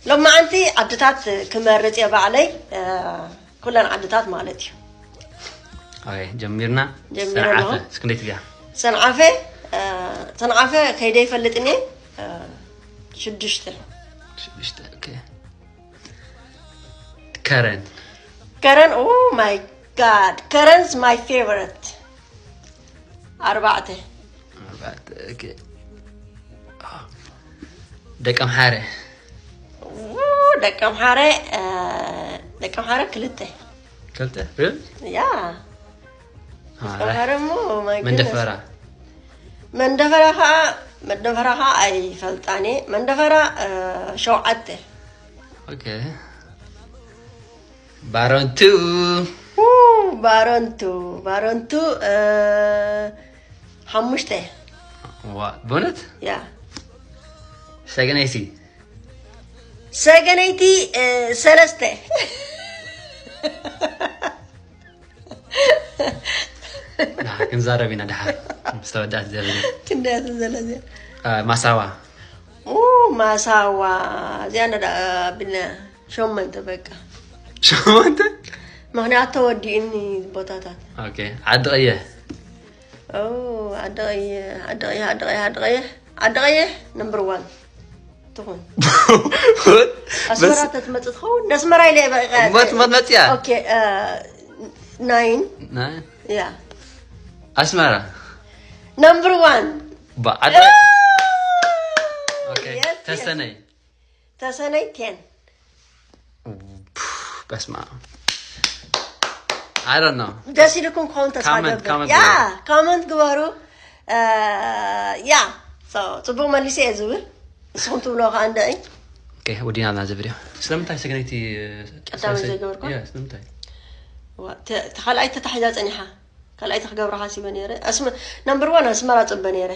ሎማዓንቲ ዓድታት ክመርፅ እየ ባዕለይ። ኩለን ዓድታት ማለት እዩ። ጀሚርና። ጀሚረ ኣለኹ። እስክንደይ ትብያ? ሰንዓፈ ሰንዓፈ ከይደ ይፈልጥኒ። ሽዱሽተ ከረን። ከረን። Oh my God, ከረንስ my favorite። ኣርባዕተ ደቀምሓረ። ደቀምሓረ። ደቀምሓረ ክልተ። ክልተ ያ ደቀምሓረ እሞ my goodness። መንደፈራ። መንደፈራ ከዓ መንደፈራ ከዓ ኣይፈልጣን እየ። መንደፈራ ሸውዓተ። ባረንቱ። ባረንቱ ባረንቱ ሓሙሽተ። በእውነት? ያ ሰገነይቲ። ሰገነይቲ ሰለስተ። ክንዛረብ ኢና ድሓር ምስ ተወዳእት ዘርኢ። ክንደያትን ዘለዚያ ማሳዋ። ማሳዋ እዚኣ ነዳ ኣቢልና ሸመንተ በቃ። ሸመንተ? ምክንያቱ ተወዲኡኒ ቦታታት። ዓዲ ቀይሕ። ዓዲ ቀይሕ ዓዲ ቀይሕ ዓዲ ቀይሕ ዓዲ ቀይሕ ዓዲ ቀይሕ ነምበር ዋን ትኹን። ኣስመራ ተትመጽእ ትኸውን። ኣስመራ ኢለ በቃ። መት መት መጽያ። ናይን። ያ ኣስመራ። ነምበር ዋን። ተሰነይ። ተሰነይ ቴን። በስማ I don't know። ደስ ኢልኩም ክኸውን ተስፋ ገብር። ያ ኮመንት ግበሩ። ያ ጽቡቅ መሊሰ እየ ዝብል። ንስኹም ትብሎ ከዓ እንደ ወዲና ና ዝብል እዩ። ስለምንታይ ሰገነይቲ ቀዳመይ ዘይገበርኳ? ስለምንታይ? ካልኣይቲ ተታሒዛ ፀኒሓ። ካልኣይቲ ክገብራ ሓሲበ ነይረ። ነምበር ዋን ኣስመራ ፅበ ነይረ።